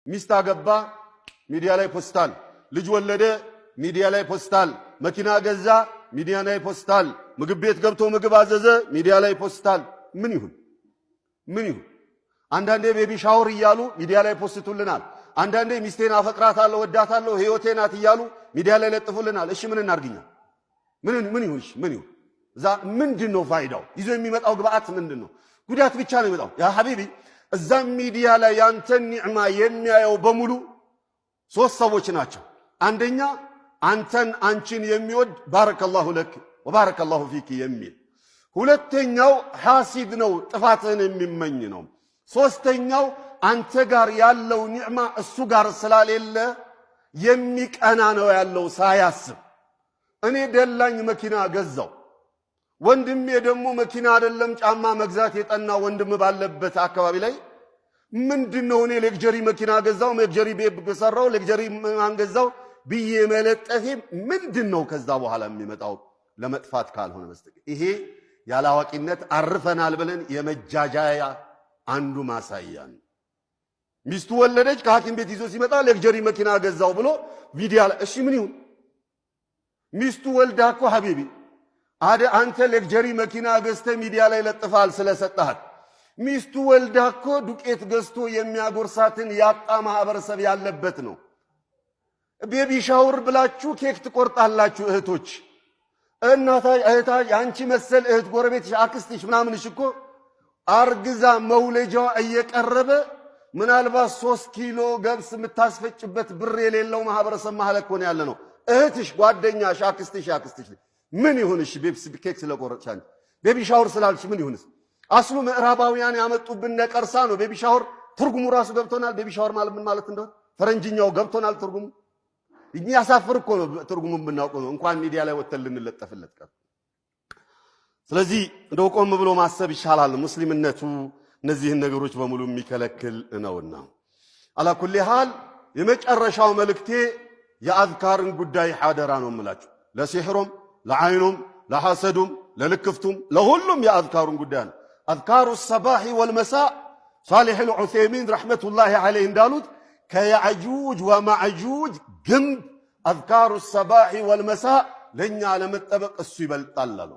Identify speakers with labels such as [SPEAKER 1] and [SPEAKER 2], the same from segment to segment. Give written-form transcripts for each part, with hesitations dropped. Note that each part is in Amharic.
[SPEAKER 1] ሚስት አገባ፣ ሚዲያ ላይ ፖስታል። ልጅ ወለደ፣ ሚዲያ ላይ ፖስታል። መኪና ገዛ፣ ሚዲያ ላይ ፖስታል። ምግብ ቤት ገብቶ ምግብ አዘዘ፣ ሚዲያ ላይ ፖስታል። ምን ይሁን ምን ይሁን? አንዳንዴ baby shower እያሉ ሚዲያ ላይ ፖስቱልናል። አንዳንዴ ሚስቴን አፈቅራታለሁ፣ ወዳታለሁ፣ ህይወቴ ናት እያሉ ሚዲያ ላይ ለጥፉልናል። እሺ ምን እናርግኛ? ምን ምን ይሁን? እሺ ምን ይሁን? እዛ ምንድን ነው ፋይዳው? ይዞ የሚመጣው ግብአት ምንድን ነው? ጉዳት ብቻ ነው የሚመጣው። يا حبيبي፣ እዛ ሚዲያ ላይ ያንተን ኒዕማ የሚያየው በሙሉ ሶስት ሰዎች ናቸው። አንደኛ አንተን አንቺን የሚወድ بارك الله لك وبارك الله فيك የሚል፣ ሁለተኛው ሐሲድ ነው፣ ጥፋትህን የሚመኝ ነው። ሶስተኛው አንተ ጋር ያለው ኒዕማ እሱ ጋር ስላሌለ የሚቀና ነው ያለው ሳያስብ። እኔ ደላኝ መኪና ገዛው፣ ወንድሜ ደግሞ መኪና አይደለም ጫማ መግዛት የጠና ወንድም ባለበት አካባቢ ላይ ምንድን ነው እኔ luxury መኪና ገዛው፣ luxury ቤት ሰራው፣ luxury ማን ገዛው ብዬ መለጠፌ ምንድን ነው ከዛ በኋላ የሚመጣው ለመጥፋት ካልሆነ በስተቀር? ይሄ ያላዋቂነት አርፈናል ብለን የመጃጃያ አንዱ ማሳያ ነው። ሚስቱ ወለደች፣ ከሐኪም ቤት ይዞ ሲመጣ luxury መኪና ገዛው ብሎ ሚዲያ ላይ፣ እሺ ምን ይሁን? ሚስቱ ወልዳ እኮ حبيبي አደ አንተ luxury መኪና ገዝተህ ሚዲያ ላይ ለጥፋል ስለሰጠሃት፣ ሚስቱ ወልዳ እኮ ዱቄት ገዝቶ የሚያጎርሳትን ያጣ ማህበረሰብ ያለበት ነው። Baby shower ብላችሁ ኬክ ትቆርጣላችሁ እህቶች። እናታ እህታ አንቺ መሰል እህት ጎረቤትሽ፣ አክስትሽ ምናምንሽ እኮ አርግዛ መውለጃዋ እየቀረበ ምናልባት 3 ኪሎ ገብስ የምታስፈጭበት ብር የሌለው ማህበረሰብ መሀል እኮ ነው ያለ ነው። እህትሽ፣ ጓደኛሽ፣ አክስትሽ አክስትሽ ምን ይሁንሽ? Baby ኬክ ስለቆረጥሽ አንቺ baby shower ስላልሽ ምን ይሁንስ? አስሉ ምዕራባውያን ያመጡብን ነቀርሳ ነው። Baby shower ትርጉሙ ራሱ ገብቶናል። Baby shower ማለት ምን ማለት እንደሆነ ፈረንጅኛው ገብቶናል ትርጉሙ። የሚያሳፍር እኮ ነው ትርጉሙ ብናውቀው ነው እንኳን ሚዲያ ላይ ወጥተን ልንለጠፍለት ቀር። ስለዚህ እንደው ቆም ብሎ ማሰብ ይሻላል። ሙስሊምነቱ እነዚህን ነገሮች በሙሉ የሚከለክል ነውና على كل حال የመጨረሻው መልእክቴ የአዝካርን ጉዳይ ሐደራ ነው የምላችሁ። ለሲሕሩም፣ ለዓይኑም፣ ለሐሰዱም፣ ለልክፍቱም፣ ለሁሉም የአዝካሩን ጉዳይ ነው። أذكار الصباح والمساء ሳሊሕ አልዑሰይሚን رحمة الله عليه እንዳሉት ከያዕጁጅ ወማዕጁጅ ግንብ أذكار الصباح والمساء ለእኛ ለመጠበቅ እሱ ይበልጣል አሉ።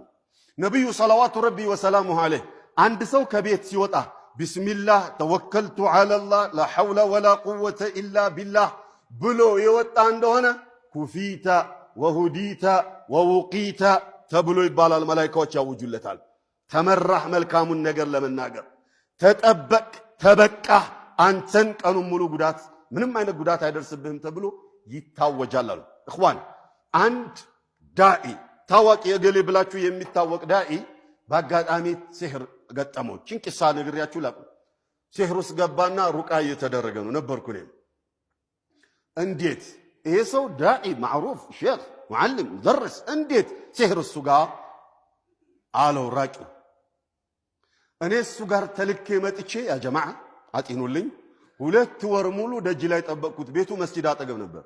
[SPEAKER 1] ነቢዩ صلوات ربي وسلامه عليه አንድ ሰው ከቤት ሲወጣ بسم الله توكلت على الله لا حول ولا قوة إلا بالله ብሎ የወጣ እንደሆነ كفيت وهديت ووقيت ተብሎ ይባላል። መላይካዎች ያውጁለታል። ተመራህ መልካሙን ነገር ለመናገር ተጠበቅ፣ ተበቃህ፣ አንተን ቀኑን ሙሉ ጉዳት ምንም አይነት ጉዳት አይደርስብህም ተብሎ ይታወጃል አሉ። إخوان፣ አንድ ዳኢ፣ ታዋቂ የገሌ ብላችሁ የሚታወቅ ዳኢ በአጋጣሚ ሲሕር ገጠመው። ጭንቅሳ ነግሬያችሁ ላቁ። ሲሕር ውስጥ ገባና ሩቃ እየተደረገ ነው ነበርኩ እኔም። እንዴት ይሄ ሰው ዳኢ معروف ሼክ ሙዓልም مدرس እንዴት ሲሕር እሱ ጋር አለው ራቂው። እኔ እሱ ጋር ተልኬ መጥቼ يا جماعة አጢኑልኝ፣ 2 ወር ሙሉ ደጅ ላይ ጠበቅኩት። ቤቱ መስጂድ አጠገብ ነበር።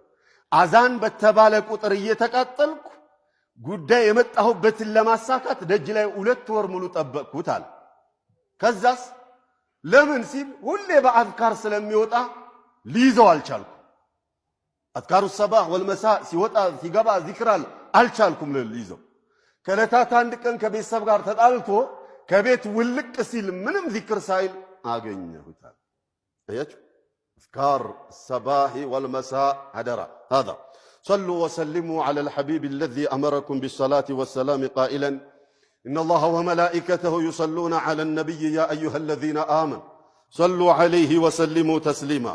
[SPEAKER 1] አዛን በተባለ ቁጥር እየተቃጠልኩ ጉዳይ የመጣሁበትን ለማሳካት ደጅ ላይ 2 ወር ሙሉ ጠበቅኩት አለ። ከዛስ ለምን ሲል ሁሌ በአዝካር ስለሚወጣ ሊይዘው አልቻልኩም። أذكار الصباح والمساء ሲወጣ ሲገባ ዚክራል አልቻልኩም ልይዘው። ከዕለታት አንድ ቀን ከቤተሰብ ጋር ተጣልቶ ከቤት ውልቅ ሲል ምንም ዚክር ሳይል አገኘሁታል። አያችሁ፣ أذكار الصباح والمساء አደራ هذا صلوا وسلموا على الحبيب الذي أمركم بالصلاة والسلام قائلا: إن الله وملائكته يصلون على النبي يا أيها الذين آمنوا صلوا عليه وسلموا تسليما.